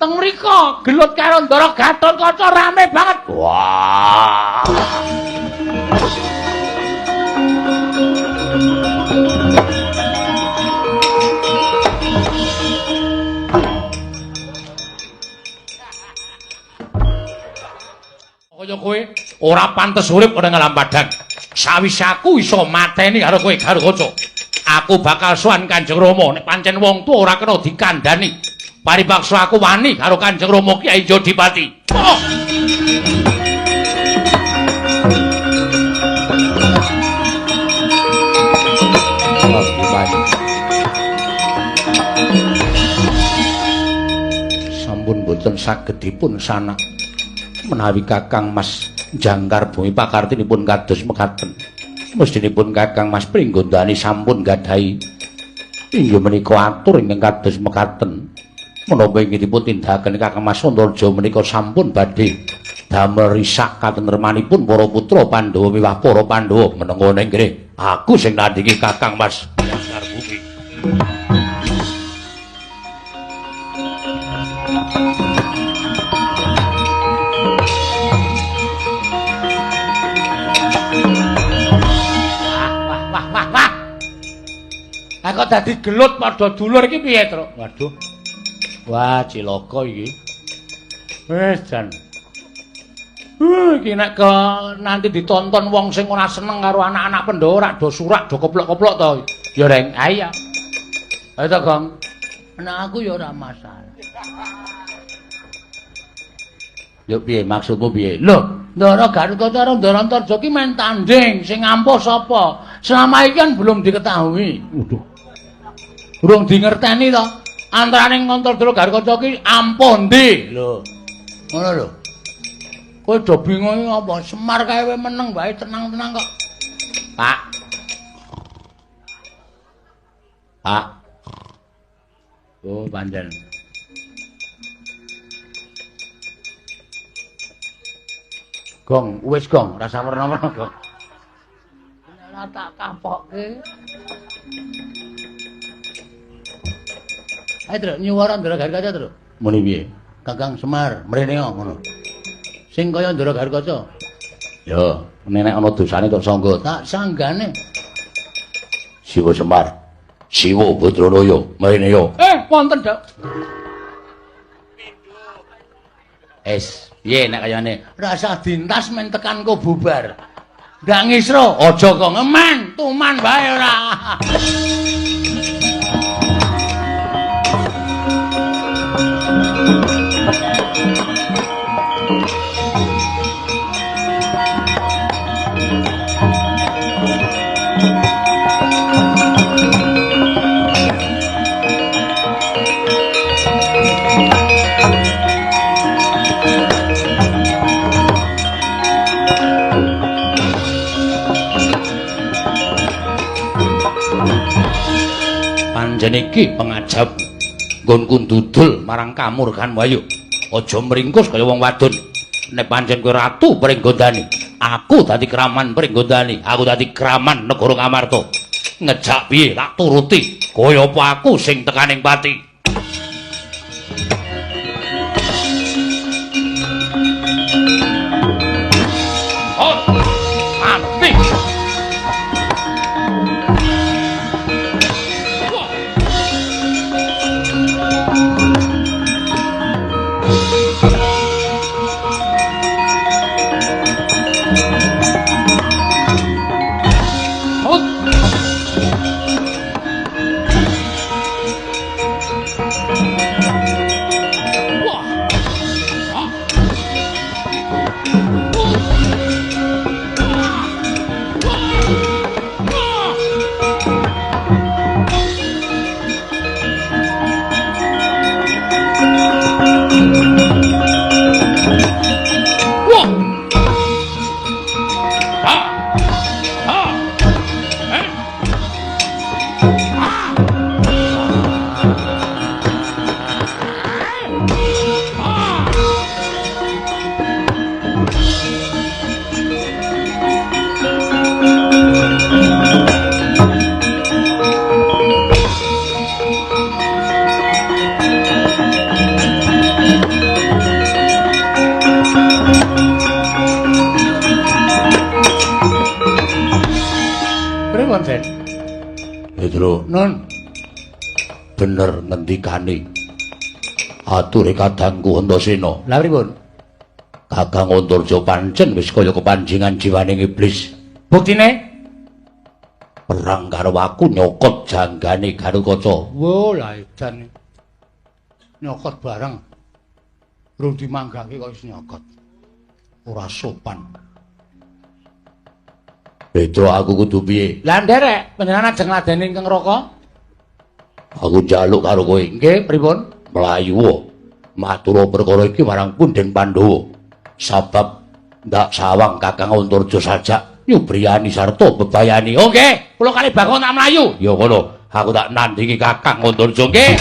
Teng mriko gelut karo Ndara Gatotkaca rame banget. Wah. Kaya kowe ora pantes urip ora ngalam padang. Sawise aku iso mateni karo kowe Garukaca. Aku bakal sowan Kanjeng Rama nek pancen wong tuwa ora kena dikandhani. Paripaksa aku wani karo Kanjeng Rama Kyai Jodipati. Oh. Sampun boten saged dipun sanak menawi Kakang Mas Jangkar Bumi pakartinipun kados mekaten. Mestinipun Kakang Mas Pringgondani sampun gadhahi inggih menika atur ingkang kados mekaten. Menapa inggih dipun tindakaken Kakang Mas Antarja menika sampun badhe damel risak katentremanipun para putra Pandhawa miwah para Pandhawa. Menengo ning kene, aku sing nandhingi Kakang Mas Jangkar Bumi. Kok dadi gelut padha dulur iki piye, Truk? Waduh. Wah, cilaka iki. Wis jan. Iki nek ke nanti ditonton wong sing ora seneng karo anak-anak Pandhawa ora do surak do koplok-koplok to. Ya, Reng. Ha iya. Ayo to, Gong. Nek aku ya ora masalah. Yo piye maksudmu piye? Lho, Ndara Gatotkaca karo Ndara Antarja ki main tanding, sing ampuh sapa? Selama iki kan belum diketahui. Waduh. Durung dingerteni to. Antarane Antarja Gatotkaca ki ampuh ndi? Lho. Ngono lho. Kowe do bingung apa? Semar kae kowe meneng wae tenang-tenang kok. Pak. Pak. Oh, pancen. Gong, wis gong, rasa werna-werna gong. Ora tak kapokke. Ayo, Truk, nyuwara Ndara Gatotkaca, Truk. Muni piye? Kakang Semar, mrene ngono. Sing kaya Ndara Gatotkaca. Ya, nek ana dosane tok sangga, tak sanggane. Siwa Semar. Siwa Badranaya, mrene yo. Wonten, Dok. Es, piye nek kayane? Rasah dintas men tekan ko bubar. Ndak ngisro, aja kok ngemen, tuman wae ora. Pancen iki pengajap nggonku ndudul marang kamurkan wayu. Aja mringkus kaya wong wadon. Nek pancen kowe ratu Pringgondani, aku dadi kraman Pringgondani, aku dadi kraman negara Ngamarta. Ngejak piye tak turuti. Kaya apa aku sing tekaning pati. Oh, mati. Pripun, Den? Petro, Nun. Bener ngendikane. Ature kadangku Antasena. Lah pripun? Kakang Antarja pancen wis kaya kepanjingan jiwaning iblis. Buktine perang karo aku nyokot janggane Garukaca. Wo, lah edan. Nyokot bareng. Rung dimanggake kok wis nyokot. Ora sopan. Petro, aku kudu piye? Lah nderek, panjenengan ajeng ngladeni ingkang Raka? Aku njaluk karo kowe. Nggih, pripun? Mlayu. Matur perkara iki marang punden Pandhawa. Sabab ndak sawang Kakang Antarja sajak nyubriyani sarta bebayani. Oh nggih, kula kali Bagong tak mlayu. Ya ngono, aku tak nandingi Kakang Antarja nggih.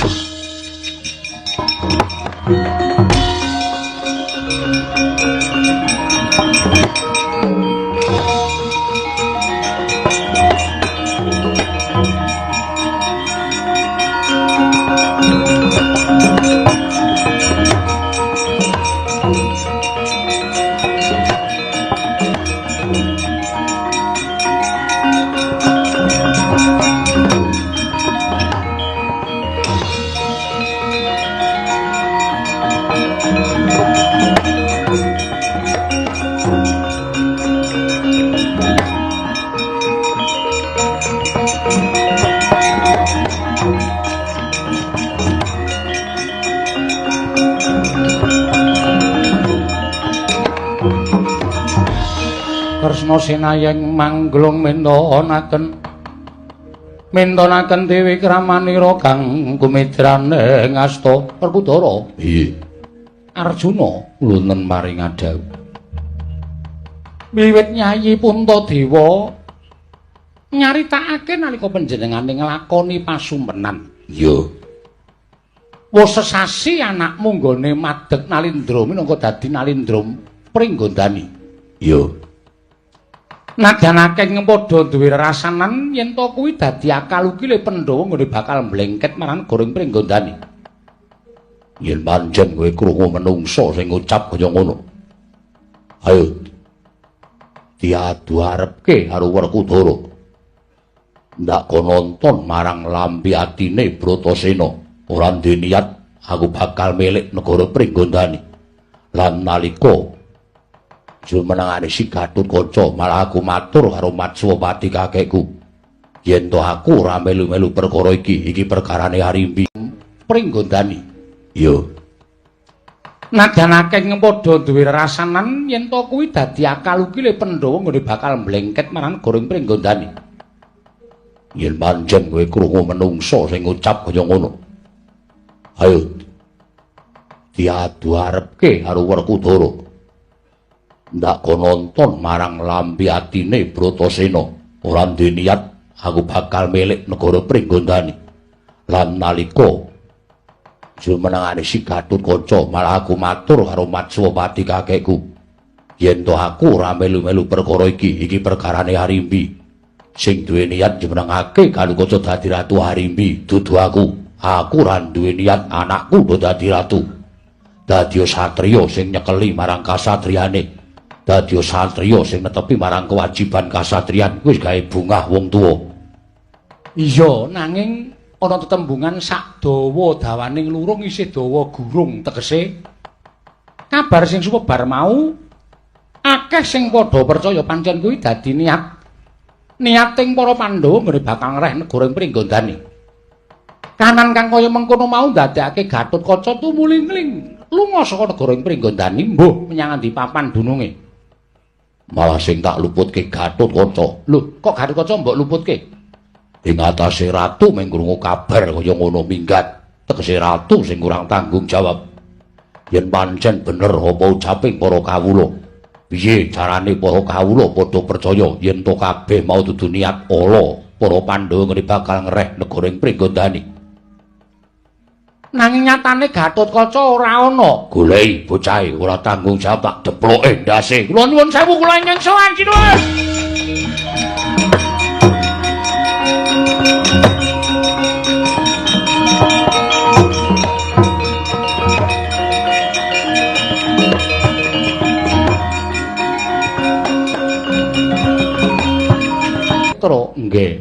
Kresna sinayeng mangglung mintonaken mintonaken dewi kramanira kang kumitrane ngasta Werkudara. Iya. Arjuna lunen maring adhawuh. Wiwit Nyayi Puntadewa nyaritakake nalika panjenengane nglakoni pasumpenan. Iya. Wis sesasi anakmu nggone madeg Nalindra minangka dadi Nalindra Pringgondani. Iya. Nadyan akeh padha duwe rasanan yen to kuwi dadi akal ukile Pandhawa nggone bakal mlengket marang negara Pringgondani. Yen pancen kowe krungu menungsa sing ngucap kaya ngono. Ayo diadu arepke karo Werkudara. Ndak kon nonton marang lambi atine Bratasena. Ora duwe niat aku bakal milik negara Pringgondani. Lan nalika jumenengane si Gatotkaca malah aku matur karo Matswapati kakekku. Yen to aku ora melu-melu perkara iki, iki perkarane Arimbi Pringgondani. Iya. Nadyan akeh padha duwe rasanan yen to kuwi dadi akal ukile Pandhawa nggone bakal mlengket marang negara Pringgondani. Yen pancen kowe krungu menungsa sing ngucap kaya ngono. Ayo diadu arepke karo Werkudara. Ndak kon nonton marang lambi atine Bratasena. Ora duwe niat aku bakal milik negara Pringgondani. Lan nalika jumenengane si Gatotkaca malah aku matur karo Matswapati kakekku. Yen to aku ora melu-melu perkara iki, iki perkarane Arimbi. Sing duwe niat jumenengake Gatotkaca dadi ratu Arimbi, dudu aku. Aku ora duwe niat anakku dadi ratu. Dadi satriya sing nyekeli marang kasatriyane. Dadi satriya sing netepi marang kewajiban kasatriyan wis gawe bungah wong tuwa. Iya, nanging ana tetembungan sak dawa dawaning lurung isih dawa gurung, tegese kabar sing sumebar mau akeh sing padha percaya pancen kuwi dadi niat niating para Pandhawa nggone bakal ngreh negara Pringgondani. Kanan kang kaya mengkono mau ndadekake Gatotkaca tumulingling lunga saka negara Pringgondani mbuh menyang endi papan dununge. Malah sing tak luputke Gatotkaca. Lho, kok Gatotkaca mbok luputke? Ing atase ratu mung krungu kabar kaya ngono minggat. Tegese ratu sing kurang tanggung jawab. Yen pancen bener apa ucaping para kawula. Piye carane para kawula padha percaya yen to kabeh mau dudu niat ala para Pandhawa ngene bakal ngreh negara ing Pringgondani. Nanging nyatane Gatotkaca ora ana. Goleki bocahe ora tanggung jawab tak deploke ndase. Kula nyuwun sewu kula ingkang sowan sinuwun. Petro. Nggih.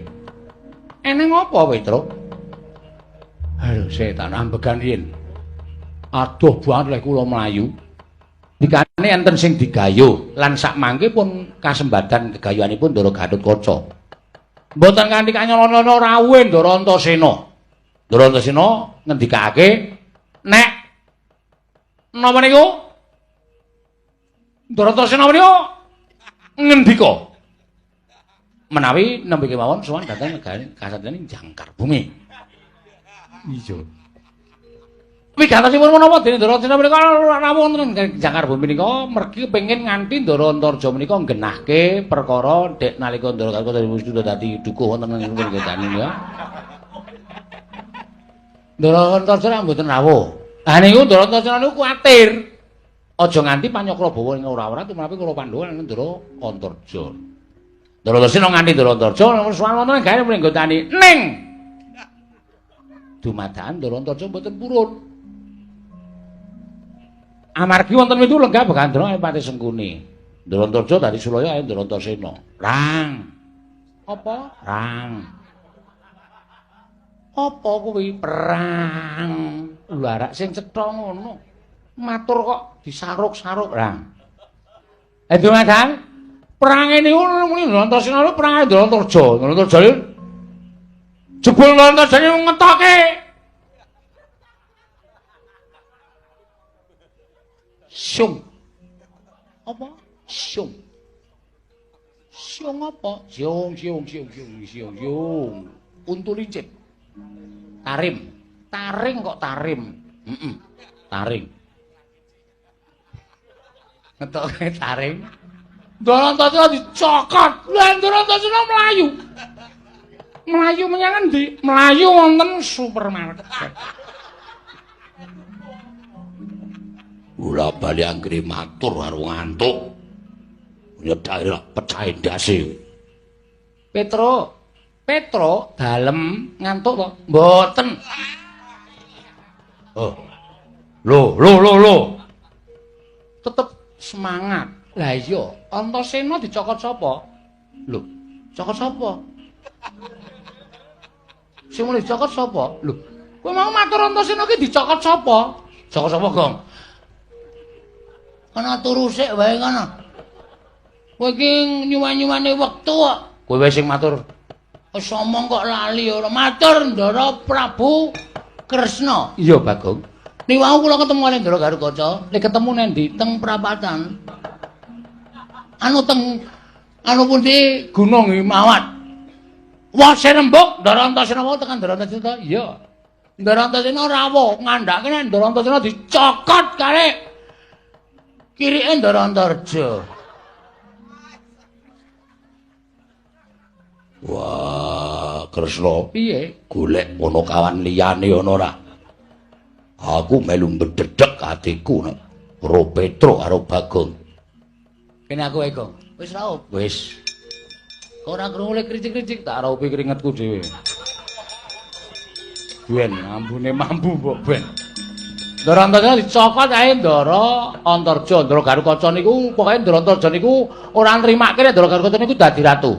Eneng apa, Petro? Aduh, setan ambegan yen. Aduh banget lek kula mlayu. Dikane enten sing digayuh lan sak mangke pun kasembadan gegayuhanipun Ndara Gatotkaca. Mboten kanthi kanyana-nyana rawuhe Ndara Antasena. Ndara Antasena ngendikake nek napa niku? Ndara Antasena menika ngendika menawi nembe kemawon sowan dhateng negari kasatriyan Jangkar Bumi. Iya. Wigatosipun menapa dene Ndara Antasena menika rawuh wonten Jangkar Bumi menika mergi kepengin nganti Ndara Antarja menika nggenahke perkara dek nalika Ndara Gatotkaca dadi dukuh wonten ing nggone ya. Ndara Antarja rak mboten rawuh. Ha niku Ndara Antasena niku kuwatir. Aja nganti panyakrabawa ing ora-ora tumrapi Kura Pandhawa lan Ndara Antarja. Ndara Antasena nganti Ndara Antarja sowan wonten gawe mringgotani ning dumadakan Ndara Antarja mboten purun. Amargi wonten witu lenggah Begandra Adipati Sengkuni. Ndara Antarja dadi sulaya Ndara Antasena. Rang. Apa? Rang. Apa kuwi perang? Lho arak sing cetha ngono. Matur kok disaruk-saruk rang. Dumadakan perange niku muni Ndara Antasena niku perange Ndara Antarja. Ndara Antarja niku jebul Ndara Antarja niku ngetoke siung. Apa? Siung. Siung apa? Siung siung siung siung siung siung. Untu lincip. Tarim. Taring kok tarim. Heeh. Taring. Ngetoke taring. Ndara Antasena dicokot. Lah Ndara Antasena mlayu. Mlayu menyang endi? Mlayu wonten supermarket. Ora bali anggere matur karo ngantuk. Nyedhake pecah ndase. Petro, Petro dalem ngantuk to? Mboten. Oh. Lho, lho, lho, lho. Tetep semangat. Lah iya, Antasena dicokot sapa? Lho, cokot sapa? Sing mulih dicokot sapa? Lho, kowe mau matur Antasena ki dicokot sapa? Cokot sapa, Gong? Ana turu sik wae ngono. Kowe iki nyuwan-nyuwane wektu kok. Kowe wae sing matur. Wis omong kok lali ora. Matur Ndara Prabu Kresna. Iya, Bagong. Niku wau kula ketemu karo Ndara Gatotkaca. Lek ketemu nang ndi? Teng prapatan. Anu teng anu pundi Gunung Himawat. Wah, serembuk Ndara Antasena wau tekan Ndara Antasena. Iya. Ndara Antasena rawuh ngandhake nek Ndara Antasena dicokot kare kirike Ndara Antarja. Wah, Kresna, piye? Golek ana kawan liyane ana ora? Aku melu mbedhedhek atiku nek karo Petro karo Bagong. Kene aku wae, Gong. Wis raup? Wis. Kok ora krungu lek kricik-kricik tak raupi keringetku dhewe. Ben ambune mambu mbok ben. Ndara Antasena dicokot ae Ndara Antarja. Ndara Gatotkaca niku pokoke Ndara Antarja niku ora nrimake nek Ndara Gatotkaca niku dadi ratu.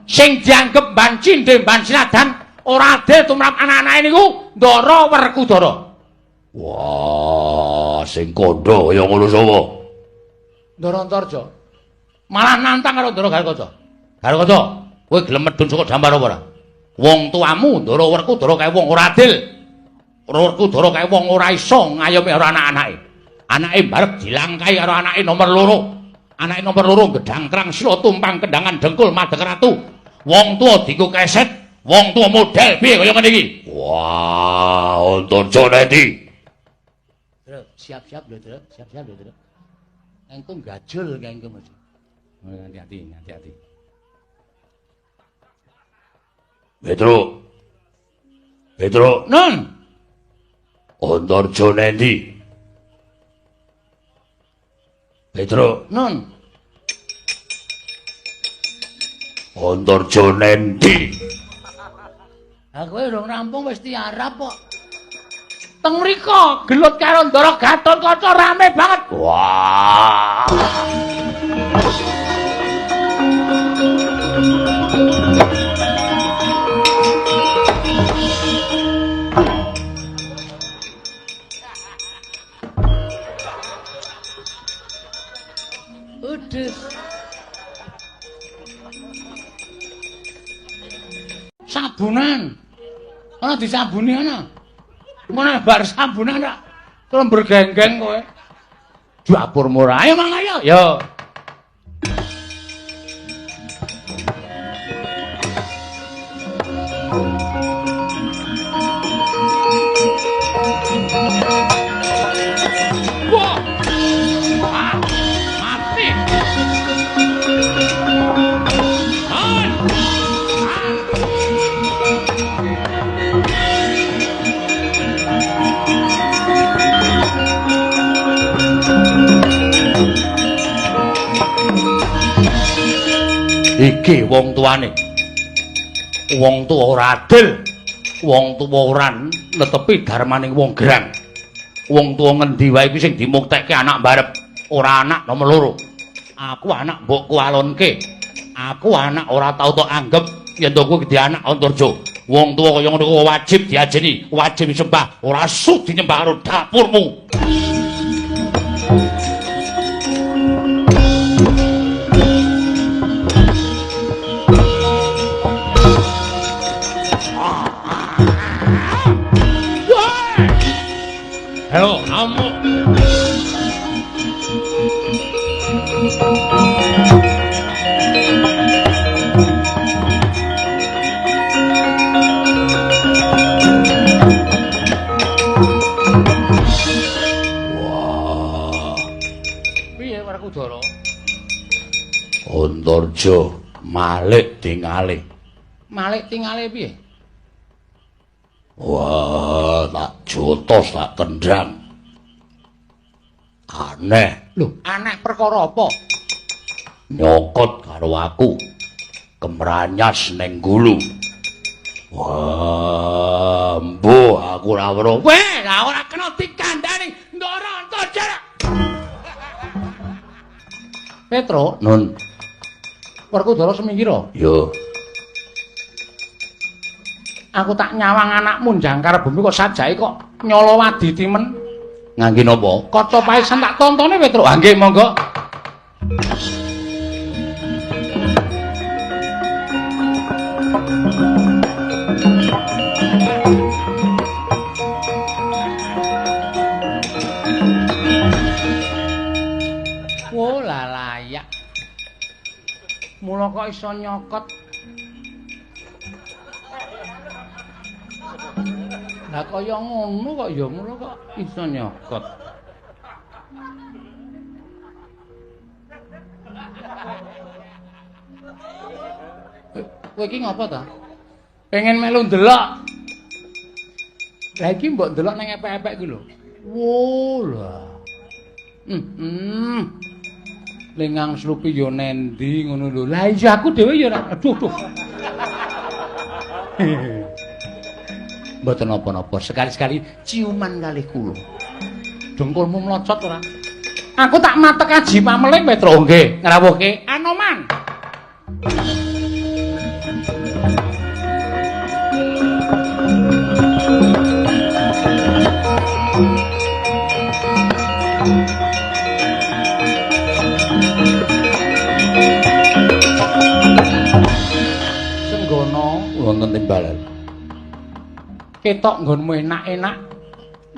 Sing dianggep mban cindhe mban sinadan ora adil tumrap anak-anake niku Ndara Werkudara. Wah, sing kandha kaya ngono sapa? Ndara Antarja. Malah nantang karo Ndara Gatotkaca. Gatotkaca, kowe gelem medhun saka dampar apa ora? Wong tuamu Ndara Werkudara kae wong ora adil. Werkudara kae wong ora iso ngayomi karo anak-anake. Anake barep dilangkai karo anake nomor loro. Anake nomor loro gedhang krang sila tumpang kendangan dengkul madeg ratu. Wong tuwa diku keset, wong tuwa model piye kaya ngene iki? Wah, Antarja nendi? Siap-siap lho, Truk. Siap-siap lho, Truk. Engko gajul kae engko mesti. Hati-hati, hati-hati. Petro. Petro, Nun. Antarja nendi? Petro, Nun. Antarja nendi? Ha kowe urung rampung wis tiarap kok. Teng mriko gelut karo Ndara Gatotkaca rame banget. Wah. Judes. Sabunan. Ana disabuni ana. Mana bar sabunan ora? Terus bergenggeng kowe. Dapurmu ora. Ayo mang ayo. Yo. Wah. Ah, mati. Ah. Iki wong tuane. Wong tuwa ora adil. Wong tuwa ora netepi darmaning wong gerang. Wong tuwa ngendi wae iki sing dimuktekke anak mbarep, ora anak nomor loro. Aku anak mbok kualonke. Aku anak ora tau tok anggep yen to kuwi dadi anak Antarja. Wong tuwa kaya ngono kuwi wajib diajeni, wajib disembah, ora sudi nyembah karo dapurmu. Halo, kamu. Wah. Piye Werkudara? Antarja malik tingale. Malik tingale piye? Wah, tak jotos, tak tendang. Aneh. Lho, aneh perkara apa? Nyokot karo aku. Kemranyas ning gulu. Wah, mbuh aku ora weruh. Weh, lah ora kena dikandani Ndara Antarja. Petro, Nun. Werkudara seminggiro. Yo. Aku tak nyawang anakmu jangkar bumi kok sajake kok nyolo wadi timen. Ngangge napa? Kaca paesan tak tontone Petro. Ha nggih monggo. Wo lalayak. Mula kok iso nyokot. Lah kaya ngono kok ya mula kok iso nyokot. Kowe iki ngopo ta? Pengen melu ndelok. Lah iki mbok ndelok nang epek-epek iki lho. Wo lah. Lengang slupi yo nendi ngono lho. Lah iya aku dhewe ya ora. Aduh duh. Mboten napa-napa, sekali-sekali ciuman kalih kula. Dengkulmu mlocot ora? Aku tak matek aji pameling Petro nggih, ngrawuhke Anoman. Senggono wonten timbalan. Ketok nggonmu enak-enak,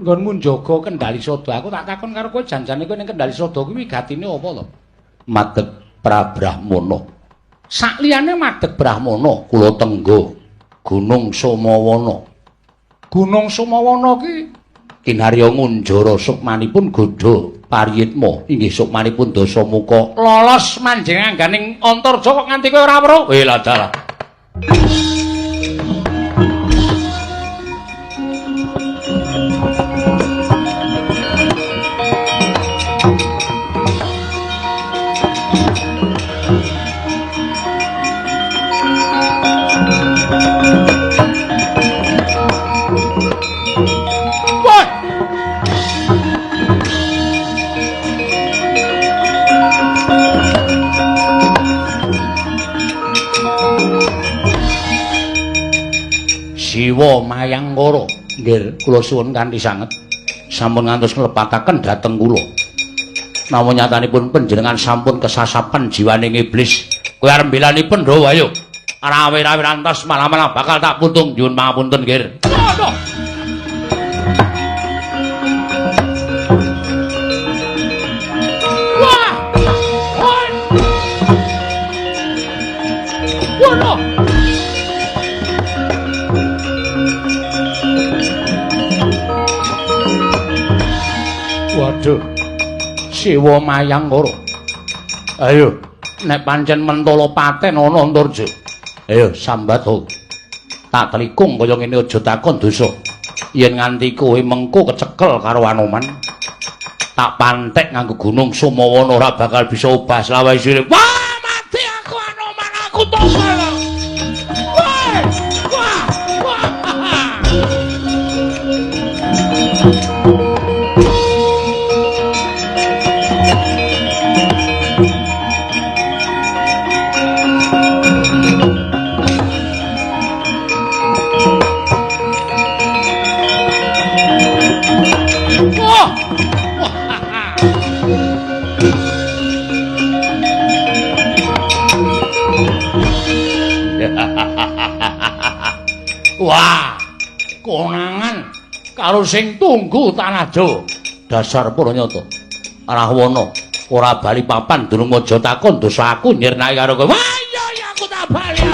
nggonmu njaga Kendali Sada. Aku tak takon karo kowe janjane kowe ning Kendali Sada kuwi gatine apa to? Madeg Prabrahmana. Sakliyane madeg Brahmana, kula tenggo Gunung Sumawana. Gunung Sumawana ki kinarya ngunjara sukmanipun Godha Pariyitma, inggih sukmanipun Dasamuka. Lolos manjing angganing Antarja kok nganti kowe ora weruh. Weh lah dalah. Siwa Mayangkara, nggih kula suwun kanthi sanget sampun ngantos nglepataken dhateng kula. Namung nyatanipun panjenengan sampun kesasapan jiwaning iblis. Kowe arep mbelani Pandhawa ayo. Rawe-rawe rantas malah-malah bakal tak putung. Nyuwun pangapunten, Gir. Aduh. Wah. Waduh. Waduh. Siwa mayang ora. Ayo, nek pancen mentala paten ana Antarja. Ayo sambat ho. Tak telikung kaya ngene aja takon dosa. Yen nganti kowe mengko kecekel karo Anoman, tak pantek nganggo gunung Sumawana ora bakal bisa obah selawase sire. Wah, mati aku Anoman, aku tombol. Wah! Wah! Wah! Wah, konangan karo sing tunggu tanah Jawa. Dasar para nyata. Rahwana ora bali papan durung aja takon dosa aku nyirnake karo kowe. Wah, iya iya aku tak bali.